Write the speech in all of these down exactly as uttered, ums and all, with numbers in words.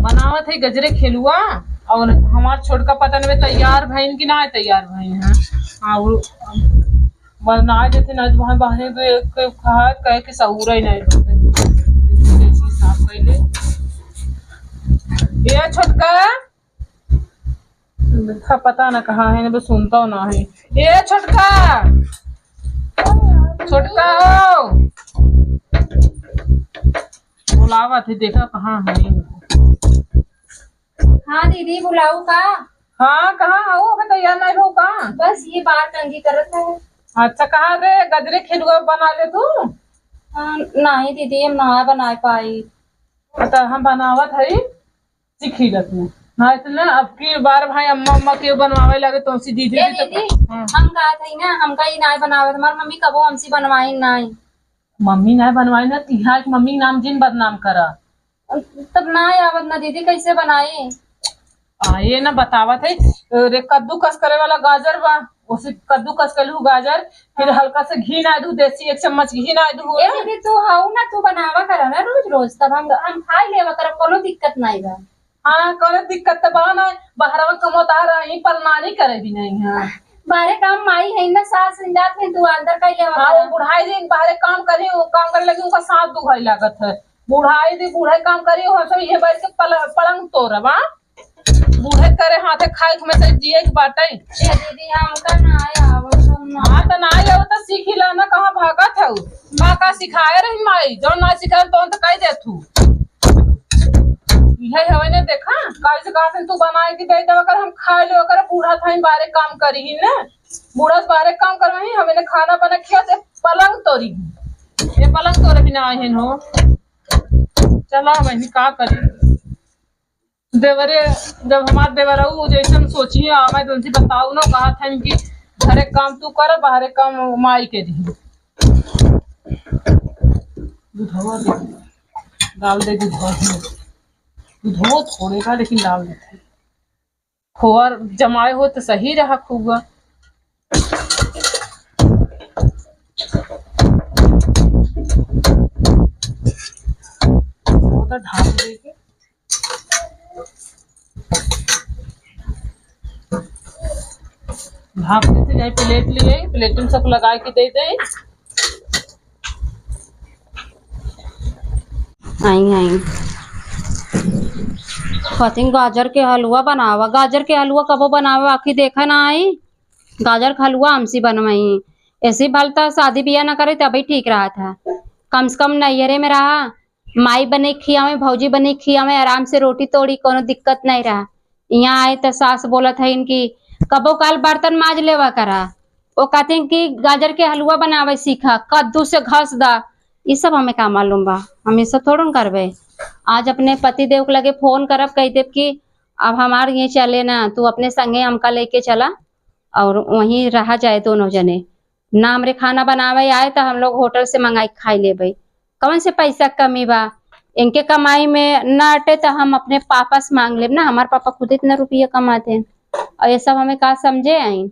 बनावत है गजरे खेलुआ, और हमार छोटका पता नहीं तैयार भइन कि ना तैयार भइन है। हाँ, वो बनाए देते ना तो वहाँ बहने के, के कहा कहे के सहूर ही नहीं होते। साफ कैले। ए छोटका, देखा पता ना कहाँ है, ना सुनता ना है। ए छोटका, छोटका हो, बुलावत है, देखा कहाँ है। हाँ दीदी, बुलाऊ का? हाँ, कहाँ हो? अबे तैयार नहीं हो का? बस ये बाहर कंघी करत है। अच्छा, कहाँ रे गजरे खेलुआ बना ले तू? हाँ, नहीं दीदी, हम ना बनाए पाई। अच्छा, हम बनावत है, सीखी ल तू। ना इतना अब की बार भाई अम्मा, अम्मा के बनवावे लगे तो सी दीदी ए भी तो दीदी, हाँ। हम कहा थे ना, हमका ये ना बनावे, हमार मम्मी कबो हमसे बनवाई नहीं। मम्मी ना बनवाई ना, तिहार के मम्मी नाम जिन बदनाम करा। तब ना आवत ना दीदी, कैसे बनाई? आ, ये ना बतावत है, रे कद्दूकस करे वाला गाजर बा, उसे कद्दूकस कर लू गाजर, फिर हल्का से घी ना दू, देसी एक चम्मच घी ना दू। ए दीदी, तू हाउ ना, तू बनावा करा ना रोज रोज, तब हम, हम खाई लेवा करब, कोनो दिक्कत नहीं बा। हाँ, कोनो दिक्कत तो बा ना, बहरवा कमोता रही, पलनानी करे भी नहीं है। बाहरे काम माई है ना, सास जात है, तू अंदर कर लेवा हाँ, वो करा। बुढ़ाई दिन बाहरे काम करी, वो काम करे लगी, उनका साथ दुखाई लागत है। बुढ़ाई दी बूढ़े काम करी, हम सब ये बैठ के पल-, पलंग तोड़ब, हाँ? बूढ़े करे हाथे खाए के हमेशा जिए के बाटे। ए दीदी, हमका ना आए आवत, हम ना। हाँ, तो ना आए आवत तो सीखी ला ना, कहाँ भागत हऊ? का का सिखाए रही माई? जौन ना सिखाए तौन तो कह दे तू। इहे हवे ना, देखा, काहे से कहत हन तू बनाए के दे देवा कर, हम खाए लेवा कर, बूढ़ा था बाहरे काम करी ही ना। बूढ़ा से बाहरे काम करवाई, हमें ने खाना बना खिया दे, पलंग तोड़ी। ये पलंग तोड़े बिना आए हैं हो। चला बहिनी, का करी? देवरे, जब हमार देवरऊ जैसन सोचिए, आवे तो उनसे बताऊ ना, कहा था कि घरे काम तू कर, बाहरे काम माई के दी। दूधवा दे, डाल दे दूधवा। दूधवा थोड़े का, लेकिन डाल देते। खोआ जमाए हो तो सही रहा खूब। वो तो ढाप दे के। ढाप देते जाए, प्लेट ले आई, प्लेट में सब लगा के दे दे। आई, आई। कहती गाजर के हलवा बनावा, गाजर के हलवा कबो बनावा, आखिर देखा ना आई। गाजर के हलवा हमसे बनवाई, ऐसे भल तो शादी ब्याह ना करे तभी ठीक रहा था। कम से कम नैहरे में रहा, माई बने खियावे, भौजी बने खियावे, आराम से रोटी तोड़ी, कोनो दिक्कत नहीं रहा। यहाँ आए तो सास बोलत है इनकी, "कबो काल बर्तन माज लेवा करा।" वो कहते हैं कि "गाजर के हलवा बनावे सीखा, कद्दू से घस दा।" ये सब हमें का मालूम बा, हम ये सब थोड़न करबे। आज अपने पति देव के लगे फोन करब, कह देब कि "अब हमार ये चले ना, तू अपने संगे हमका लेके चला और वहीं रहा जाए दोनों जने।" ना हमरे खाना बनावे आए तो हम लोग होटल से मंगाई के खाई लेबे। कौन से पैसा के कमी बा? इनके कमाई में ना अटे तो हम अपने पापा से मांग लेब ना, हमार पापा खुद इतना रुपया कमाते हैं। और ये सब हमें का समझे आई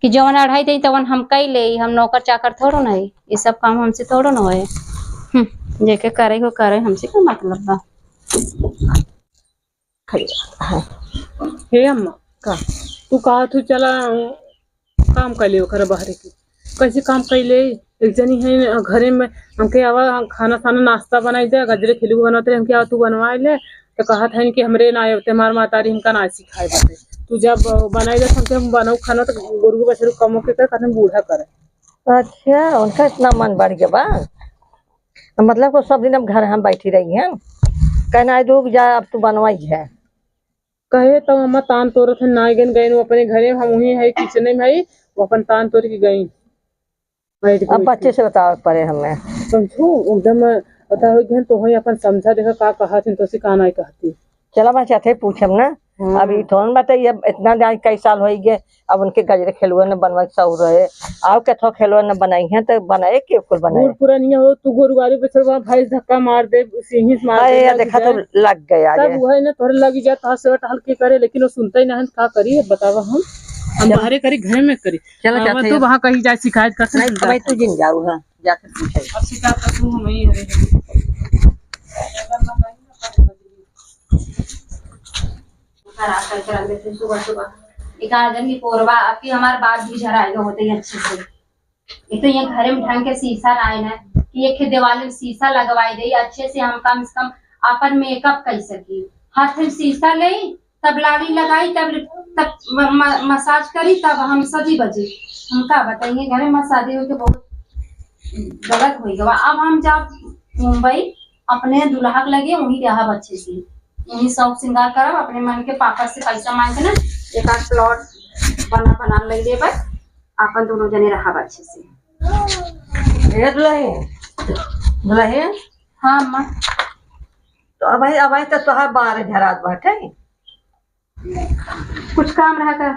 कि जवन अढ़ाई दे तवन हम कई ले, हम नौकर चाकर थोड़ो ना है, ये सब काम हमसे थोड़ो ना होए। हम्म, जेके करे को करे, हमसे का मतलब बा। खड़ी बात है। हे अम्मा, का? तू कहा तू चला, अ, काम कर ले ओकरा बहरे की। कैसे काम कर ले? एक जनी है घरे में, हमके आवा, हम खाना साना नाश्ता बनाई दे, गजरे खिलू बनवत रहे, हमके आवा तू बनवाए ले। तो कहत है कि हमरे ना आवे, हमार मातारी हमका ना सिखाए बाटे। तू जब, अ, बनाई दे, हमके हम बनाऊ खाना तो गोरू बछरू कमो के कर, कहते हम बूढ़ा करे। अच्छा, उनका इतना मन बढ़ गया बा? मतलब को सब दिन अब घर हम बैठी रही हैं, कहना है, "रुक जा, अब तू बनवाई है।" कहे तो अम्मा तान तोरत है, ना गन गए वो अपने घरे, हम वहीं है किचने में है, वो अपन तान तोड़ के गई। बैठ अब गई बच्चे थी। से बतावे के पड़े हमें। समझू, एकदम पता हो गया तो वही अपन समझा, देखा का कहा थी, तो से का नहीं कहती। चला, मैं चाहते पूछम ना। हाँ। अब ई थोड़न बाटे, ये इतना जाए कई साल होई गए, अब उनके गजरे खेलुआ न बनवा के सहूर रहे, आओ केथो खेलुआ न बनाई है, तो बनाए के कुल बनाए। बूढ़ पुरानिया हो, तू गोरुवारी पे चलवा, भैंस धक्का मार दे, सिंही से मार अरे, दे, या लग देखा तो जाए। लग गया तब ये। वही ना तोहरे लगी जाए, तोहर सेवा टहल के करे, लेकिन वो सुनता ही ना है, का करी, अब बतावा हम, हम चल। बाहरे करी, घर में करी। चलो, अब जाते तू हैं। वहाँ कहीं जाए शिकायत कर नहीं, सकता। भाई, तू जिन जाऊ, हाँ, जाके पूछे। अब शिकायत कर तू, हम ही हरे। खराब करके रख देते सुबह सुबह। एक आदमी कोरबा, अब की हमार बात भी झराए होते ही अच्छे से। ये तो ये घरे में ढंग के शीशा ना आए ना, कि एक दीवार में शीशा लगवाई दे अच्छे से, हम कम से कम अपन मेकअप कर सकी। हाथ में शीशा ले, तब लाली लगाई, तब, तब म-, म-, मसाज करी, तब हम सजी बजी। हम का बताइए, घरे में शादी होके बहुत गलत हो गवा। अब हम जाब मुंबई, अपने दुल्हा के लगे, वहीं रहब अच्छे से, वहीं शौक श्रृंगार करब, अपने मन के पापा से पैसा मांग के ना एक आध प्लॉट बना बना ले लेबै, अपन दोनों जने रहब अच्छे से। ए दुल्हन, दुल्हन। हाँ अम्मा। तो अबही, अबही तो तोहार बार झरात बाटे। कुछ काम रहा का?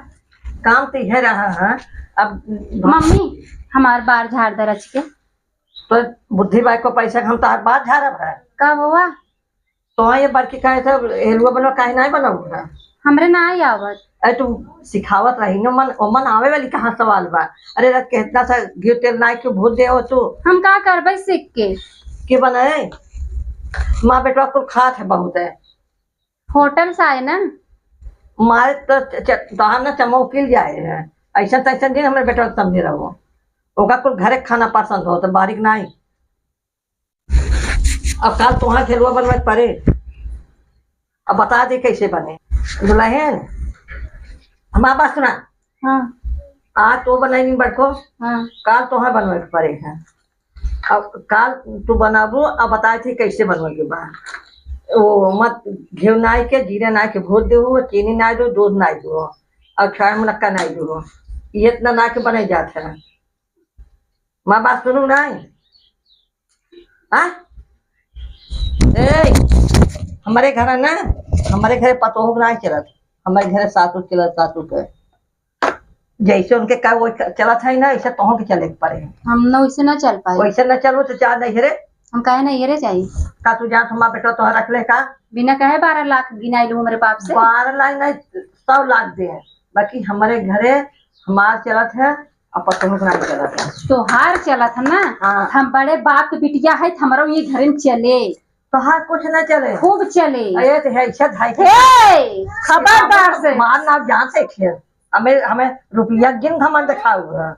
काम तो इहे रहा है। अब मम्मी, हमार बार झाड़ दे रच के। तो बुद्धि बाई को पैसा के हम तोहार बार झाड़ब है? का हुआ? तो ये बड़की कहे थे, हेलुआ बनवा काहे नहीं बनाऊ है? हमरे ना आई आवत। अरे तू सिखावत रही ना, मन, ओ मन आवे वाली कहाँ सवाल बा? अरे रात के इतना सा घी तेल नाई के भूत दे हो तू। हम का करबै सीख के? के बनाए? माँ बेटवा कुल खात है बहुत है। होटल से आए ना। मारे तो च-, च-, तोहार ना चमौकिल जाए है। ऐसा तैसा दिन हमरे बेटवा के समझे रहो। ओका कुल घरे के खाना पसंद हो तो बारीक नाई। अब काल तोहार खेलुआ बनवे के परे। अब बता दे कैसे बने। दुल्हन, हमार बात सुना। हाँ। आज तो बनाई नहीं बड़को। हाँ। काल तोहार बनवे के परे है। अब काल तू बनाबू, अब बताए थे कैसे बनवे के बा। ओ मत, घी नाई के, जीरा नाई के भूत देहू, चीनी नाई दो, दूध नाई दो, और खाए मुनक्का नाई दो। ये इतना ना के बने जात है। माँ बात सुनू नाई। हाँ? ए, हमरे घर है ना, हमरे घरे पतोह के नाई चलत, हमरे घरे सासू चलत, सासू के। जैसे उनके का वो च-, चलत है ना, ऐसे तोहूँ के चले के परे। हम ना वैसे ना चल पाए। वैसे ना चलबो तो चार नहीं रे। हम काहे नहीं रे जाई? का तू जान हमार बेटा तोहरा रख ले का? बिना कहे बारह लाख गिनाई लू हमरे बाप से। बारह लाख नहीं, सौ लाख दे, बाकी हमरे घरे हमार चलत है, अब पतोह के नाई चलत है। तोहार चलत है ना? हाँ। हम बड़े बाप के बिटिया है, हमरो ये घर में चले। तोहार कुछ ना चले। खूब चले। अरे तो है, इज्जत है। हे, खबरदार से। मार ना जान से खेल। हमें, हमें रुपया गिन घमंड दिखाऊ है।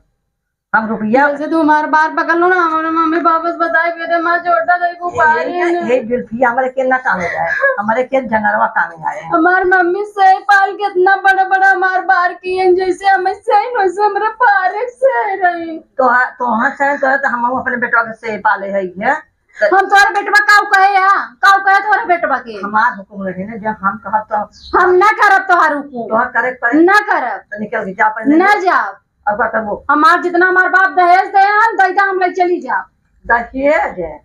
हम रुपया जैसे तू हमार बार पकड़ लो ना, हमारे मम्मी वापस बताए, बेटे, माँ छोटा था, एक उपारी ये, है ना। ये जुल्फिया हमारे के ना कामे जाए, हमारे के जंगलवा कामे आए। हमार मम्मी से पाल के इतना बड़ा बड़ा हमार बार किए, जैसे हमें से ही वैसे हमारे पारे से रही। तो हा-, तो हाँ से तो, तो हम अपने बेटवा के से पाले है ये। हम तोहरे बेटवा काऊ कहे या? काऊ कहे तोहरे बेटवा के? हमार हुकुम रहे ना, जब हम कहब तो हम ना करब तोहार हुकुम। तोहार करे के पड़े। ना करब। तो निकल के जा पहले। ना जाब। अब का करबो? हमार जितना हमार बाप दहेज दे हन, दैदा हम ले चली जाब। दहेज है?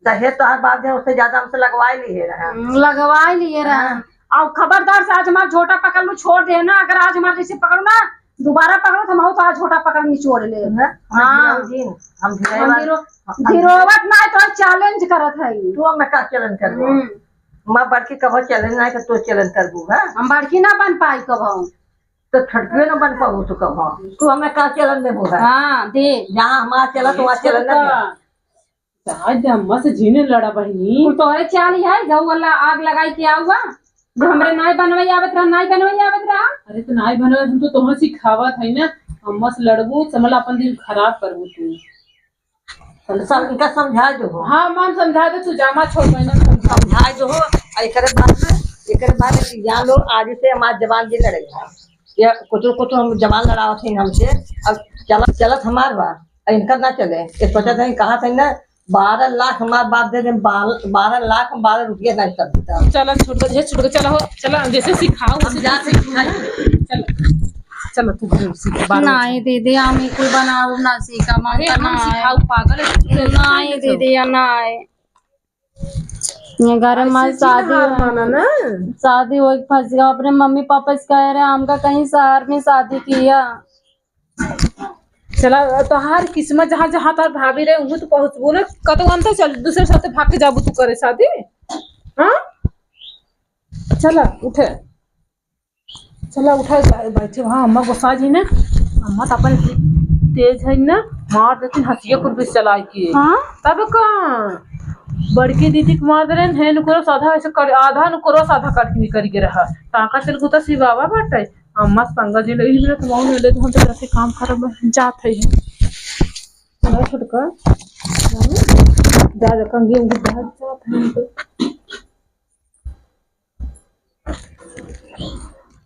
दहेज तोहार बाप दे, उससे ज्यादा हमसे लगवाए लिए रहे। हम्म, लगवाए लिए रहे। हाँ। और खबरदार से आज हमार झोटा पकड़ लू, छोड़ दे ना। अगर आज हमार जैसे पकड़ू ना, दोबारा पकड़ो तो हम तो आज झोटा पकड़ निचोड़ ले। ना? हाँ। हम हीरो, हम हीरो हम वाला हीरो, हीरोवत ना है तो challenge करत है। तू हमें का challenge करबो? हम्म। माँ बड़की कबो challenge ना है तो तू challenge करबू, हाँ? हम बड़की ना बन पाई कबो। तो छोटकियो ना बन पाबू तू कबो। तू हमें का challenge देबू है? हाँ, दे। जहाँ हमारा चलत, वहाँ challenge ना दे। आज अम्मा से जीने लड़ा बहिनी। कुल तोहरे चाल ही है, गऊ वाला आग लगाई के आउआ। जो हमरे नाई बनवाई आवत रहा, नाई बनवाई आवत रहा। अरे तो नाई बनवाई, हम तो तोहर सिखावत है ना। अम्मा से लड़बू, समझ ला अपन दिल खराब करबू तू। सब इनका समझा दो हो। हाँ, मन समझा दे, तू जामा छोड़ बहिना। समझा दो हो, आ एकरे बाद में, एकरे बाद में जान लो, आज से हमार जबान भी लड़ेगा। ये कुतुर कुतुर हम जबान लड़ावत हैं हमसे, अब चलत, चलत हमार बा। इनका ना चले। ये सोचा था, कहा था ना, बारह लाख हमार बाप दे दे, बारह, बारह लाख हम बारह रुपया नहीं कर देता। चलो, छूट गए, छूट गए, चलो हो, चलो, जैसे सिखाओ, हम वैसे जाते सिखाओ। सिखाई। चलो, चलो, तू घर सीख, बारह नाई दीदी, हम ई कुल बनावे ना सीखा, अरे, हमका हम ना आए। सिखाओ, पागल है, तू कैसे नाई सीख दीदी, या ना आए। ये घर में शादी ना हो, माना ना। शादी हो के फंस गया। अपने मम्मी पापा से कह रहे, हमका कहीं शहर में शादी किया। चला, तोहार किस्मत जहाँ, जहाँ तोहार भाभी रहे, उहू तो पहुँचबू ना। कतौ अंतर चल, दूसरे साथे भाग के जाबू तू करे शादी। हाँ? चला, उठे। चला, उठा, जा, बैठे वहाँ, अम्मा गुस्सा जी ने। अम्मा तो अपन तेज है ना, मार देती हंसिया कुर्बी चला के। हाँ? तब का? बड़की दीदी के मार देले, हे नुकरो साधा ऐसे कर, आधा नुकरो साधा करके निकल के रहा। ताका चल गुता सिवावा बाटे। अम्मा से पंगा जे ले, इही बेरा तो मौन ले, तो हम तो जाते काम करब, जात है। चला छोटका, जा, जा, कंघी उंघी बाहर जात है हम तो।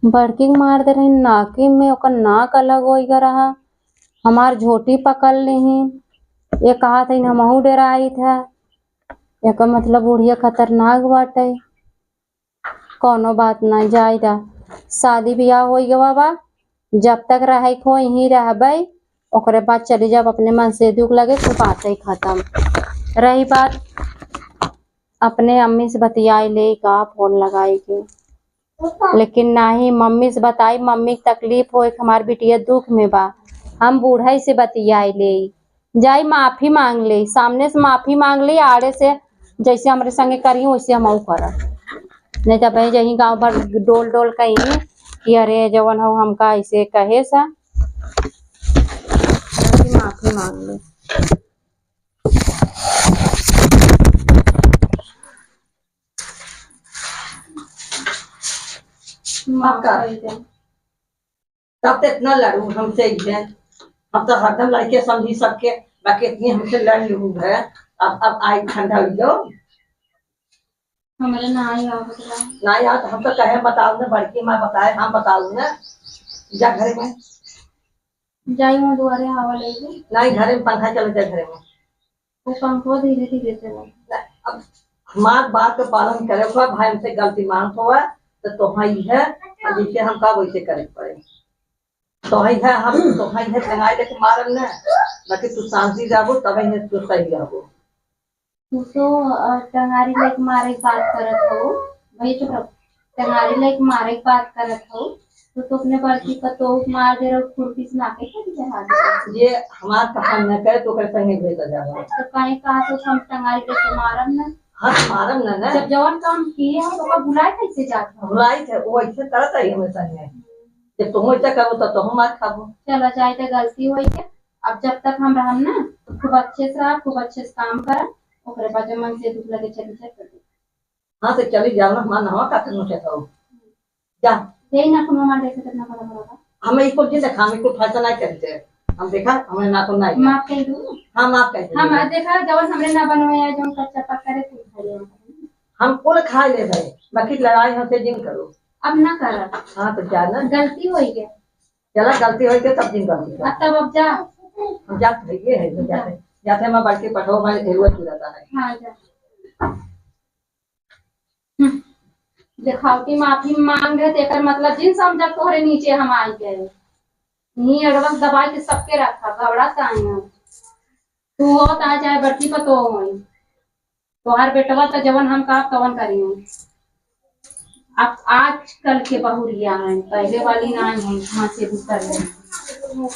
बड़की के मार दे रही नाकी में, ओकर नाक अलग होइ ग रहा, हमार झोटी पकड़ लेही। ये कहा था, हमहू डेराई था, एकर मतलब बुढ़िया खतरनाक बाटे। कौनो बात ना, जाई दा, शादी बियाह होइ गवा बा, जब तक रहे को यहीं रहबे, ओकरे बाद चली जाब अपने मन से दुख लगे, तो बातें खत्म। रही बात अपने अम्मी से बतियाई ले का फोन लगाई के, लेकिन नाही, मम्मी से बताई, मम्मी के तकलीफ होए कि हमार बिटिया दुख में बा, हम बूढ़ा से बतियाई ले, जाई माफी मांग ले, सामने से माफी मांग ले, आड़े से जैसे हमरे संगे करी वैसे हम करब, नहीं तो भाई यही गाँव भर डोल डोल कही कि अरे जवन हो हमका ऐसे कहे सा, जाई माफी मांग ले। माफ कर दे। तब तो इतना लड़ू हमसे ही है, हम तो हरदम लड़के समझी सबके, बाकी इतनी हमसे लड़ लू है। अब अब आई ठंडा हो जाओ। हमारे ना आई आवत बा। ना आई तो हम तो कहे बताओ ना, बड़की माँ बताए, हम बताओ ना। जा घरे में। जाई वो दुआरे हवा लेके। नहीं, घरे में पंखा चले जाए घरे में। वो पंखो धीरे धीरे चले। अब हमार बात का पालन करे हुआ, भाई हमसे गलती मानत हुआ, तो तोहा ही है, अब जैसे हम का वैसे करे के पड़े। तोहा ही है, हम तोहा ही है, टंगाई लेके मारब ना, बाकी तू शांति जाबो, तब ही तू सही रहबो। तू तो, अ, टंगारी लेके मारे के बात करत हो, भाई चुप रहो। टंगारी लेके मारे के बात करत हो, तो तू अपने बड़की पतोह के मार दे रहो, खुरपी से नाके कट के हाथ से। ये हमार पसंद न करे तो ओकरे संगे भेजा जावा। तो काहे कहा तो हम टंगारी लेके मारब ना? हाँ, तो मारब ना, ना। जब जवन काम किए हो तो ओका भुलाए कैसे जात हो? भुलाई थे, वो ऐसे करत रही हमें संगे। जब तुम ऐसा करो तो तुम मार खाबो। चला जाए तो गलती होई के, अब जब तक हम रहम ना, तो खूब अच्छे से रहा, खूब अच्छे से काम करा, ओकरे बाद जब मन से दुख लगे चली जाए कर दे। हाँ, तो चली जाओ ना, हमार नवा का करना चाहता हूँ। जा। यही ना कोनो हमार देखे कितना बड़ा बड़ा बा। हमें इसको जिन देखा, हम इसको फैसला नहीं करते। हम देखा, हमें ना तो नहीं। माफ कर दो। हाँ, माफ कर दो। हम देखा, जवन हमरे ना बनवे है, जवन कच्चा पक्का रे, कुल खा ले। हम कुल खा ले भाई, बाकी लड़ाई हमसे जिन करो। अब ना कर। हाँ, तो जा ना। गलती होई गया। चला, गलती होई गया, तब जिन गलती कर। अब तब अब जा। हम जात है, ये है, जो जा। जाते, जाते हम बाल्टी पठाओ, भाई, हेरुआ चुराता है। हाँ, जा। हम्म। देखावटी माफी मांग रहे, तेकर मतलब जिन समझा तोहरे नीचे हम आई गए। नी एडवांस दबाई के सबके रखा, घबरा काहे हो? तू हो ता चाहे बड़की पतोह होई। तोहार बेटवा तो जवन हम कहा तवन करियो। अब आजकल के बहुरिया हैं, पहले वाली ना हैं, हाँ से भी कर ले।